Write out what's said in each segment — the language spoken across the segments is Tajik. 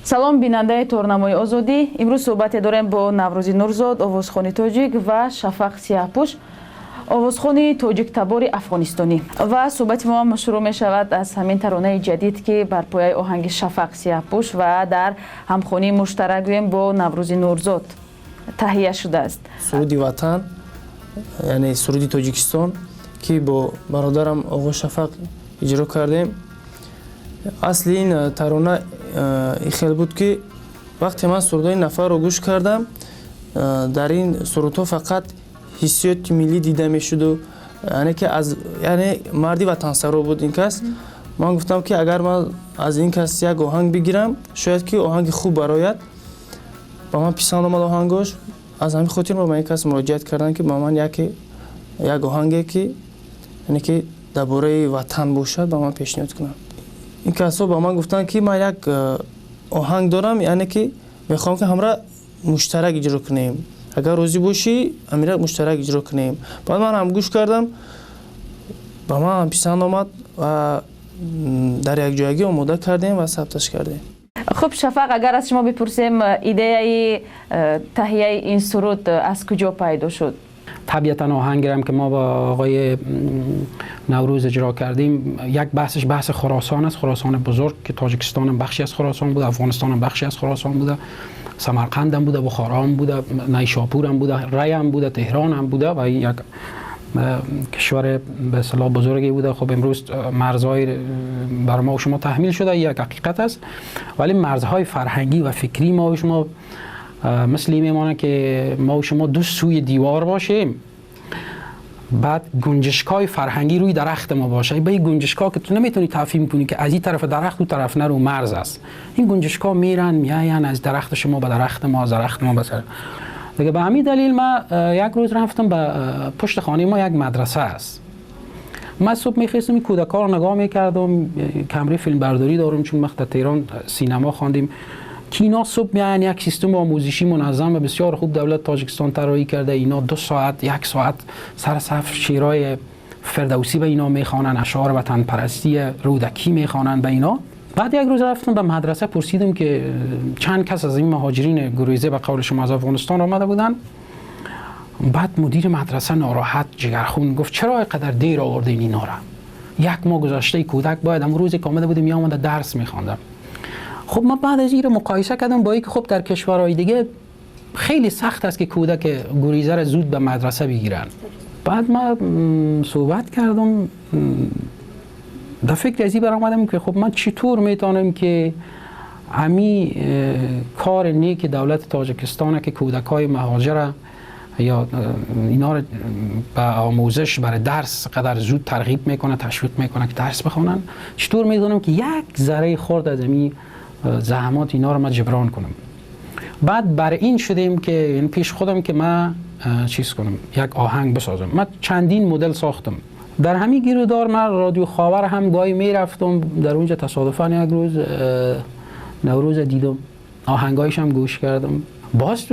Салом, бинандаи торнамои Озодӣ. Имрӯз суҳбате дорем бо Наврӯзи Нурзод, овозхони тоҷик, ва Шафақ Сияҳпӯш, овозхони тоҷиктабори афғонистонӣ. Ва суҳбати мо шурӯъ мешавад аз ҳамин таронаи ҷадид, ки бар пояи оҳанги Шафақ Сияҳпӯш ва дар ҳамхонии муштарак гӯем бо Наврӯзи Нурзод таҳия шудааст. Суруди Ватан, яъне суруди Тоҷикистон, ки бо бародарам оғо Шафақ иҷро кардем. Асли ин тарона ин хел буд, ки вақте ман сурудҳои нафарро гӯш кардам, дар ин сурудҳо фақат ҳиссиёти миллӣ дида мешуду, яъне ки аз, яъне марди ватансаро буд ин кас. Ман гуфтам, ки агар ман аз ин кас як оҳанг бигирам, шояд ки оҳанги хуб барояд. Ба ман писанд омад оҳангош. Аз ҳамин хотир ма ба ин кас муроҷиат кардам, ки ба ман яке як оҳанге, ки яъне ки дар бораи ватан бошад, ба ман пешниҳод кунанд. Ин касҳо ба ман гуфтанд, ки ман як оҳанг дорам, яъне ки мехоҳам, ки ҳамра муштарак иҷро кунем. Агар розӣ бошӣ, ҳамира муштарак иҷро кунем. Баъд ман ҳам гӯш кардам, ба ман ҳам писанд омад ва дар якҷоягӣ омода кардем ва сабташ кардем. Хуб, Шафақ, агар аз шумо бипурсем, идеяи таҳияи ин суруд аз куҷо пайдо шуд? Табиатан оҳангерам ки мо با آقای نوروز اجرا کردیم، یک بحثش بحث خراسان است، خراسان بزرگ که تاجیکستان هم بخشی از خراسان بوده، افغانستان هم بخشی از خراسان بوده، سمرقند هم بوده، بخارا هم بوده، نیشاپور هم بوده، ری هم بوده، تهران هم بوده و یک کشور به اصطلاح بزرگی بوده. خب، امروز مرزهای بر ما و شما تحمیل شده، یک حقیقت است، ولی مرزهای فرهنگی و فکری ما و شما مثل این میمانه که ما و شما دو سوی دیوار باشیم، بعد گنجشکای فرهنگی روی درخت ما باشه. به این گنجشکا که تو نمیتونی تفهیم کنی که از این طرف درخت و طرف نرو، مرز است. این گنجشکا میرن میاین، از درخت شما به درخت ما، از درخت ما به سر دیگه. به همین دلیل ما یک روز رفتم به پشت خانه ما یک مدرسه است. من صبح میخواستم این کودکا رو نگاه میکردم، کمره فیلم برداری دارم، چون وقت تهران سینما خواندیم، که اینا صبح میاین، یک سیستم آموزشی منظم و بسیار خوب دولت تاجیکستان طراحی کرده. اینا 2 ساعت، یک ساعت سر صف شعرهای فردوسی به اینا میخوانن، اشعار وطن پرستی رودکی میخوانن به اینا. بعد یک روز رفتم به مدرسه، پرسیدم که چند کس از این مهاجرین گریزه به قول شما از افغانستان آمده بودن. بعد مدیر مدرسه ناراحت، جگرخون، گفت چرا اینقدر دیر آوردین اینا را؟ یک ماه گذشته، کودک باید امروز روزی که آمده بودیم می درس میخواندم. خب، ما بعد از این مقایسه کردم با اینکه خب در کشورهای دیگه خیلی سخت است که کودک گریزه را زود به مدرسه بگیرن. بعد ما صحبت کردم، در فکر ازی برآمدم که خب من چطور میتونم که امی کار نیک دولت تاجیکستان که کودک های مهاجر یا اینا رو به آموزش، برای درس قدر زود ترغیب میکنه، تشویق میکنه که درس بخونن، چطور میدونم که یک ذره خورد از امی زحمات اینا رو من جبران کنم. بعد بر این شدیم که این پیش خودم که من چیز کنم، یک آهنگ بسازم. من چندین مدل ساختم. در همین گیرودار من رادیو خاور هم گاهی میرفتم. در اونجا تصادفا یک روز نوروز دیدم، آهنگایش هم گوش کردم، باز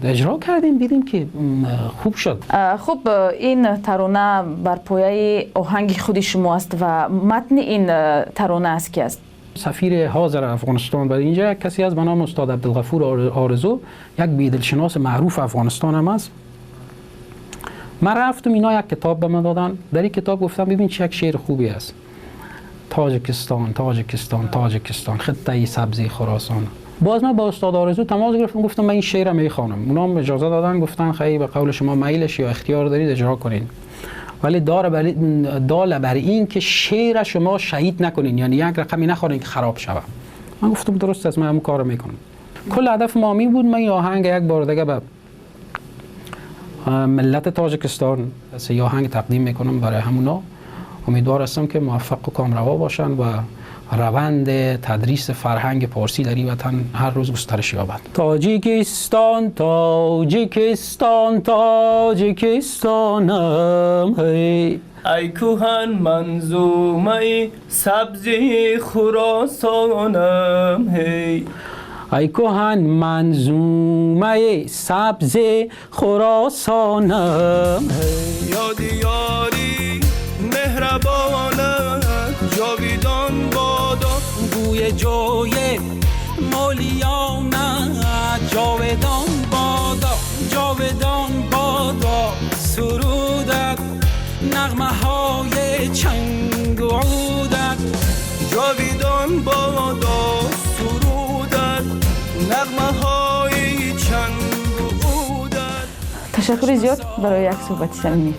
اجرا کردیم، دیدیم که خوب شد. خب، این ترانه بر پایه آهنگ خودی شما است و متن این ترانه است کی است؟ سفیر حاضر افغانستان بر اینجا کسی از به نام استاد عبدالغفور آرزو، یک بیدلشناس معروف افغانستان هم است. من رفتم، اینا یک کتاب به من دادن. در این کتاب گفتم ببین چه یک شعر خوبی است: تاجکستان، تاجکستان، تاجکستان، خطه سبزی خراسان. باز من با استاد آرزو تماس گرفتم، گفتم من این شعر رو میخوانم. اونا هم اجازه دادن، گفتن خیلی به قول شما میلش یا اختیار دارید، اجرا کنین، ولی داره بر دال بر این که شعر شما شهید نکنین، یعنی یک رقمی نخورین که خراب شود. من گفتم درست است، من همون کارو میکنم. کل هدف ما می بود من این آهنگ یک بار دیگه به ملت تاجیکستان یه آهنگ تقدیم میکنم برای همونا. امیدوار هستم که موفق و کامروا باشن و روند تدریس فرهنگ پارسی در این وطن هر روز گسترش یابد. تاجیکستان، تاجیکستان، تاجیکستانم هی. ای کهن منظومه سبزی خراسانم هی. ای کهن منظومه سبز خراسانم هی. یاد یاری مهربانت جاویدان بادا. بوی جوی Молиёнат. Ҷовидон бодо, ҷовидон бодо сурудат, нағмаҳои чангу удат. Ҷовидон бодо сурудат, нағмаҳои чангу удат. Ташаккури зиёд барои як суҳбати самимӣ.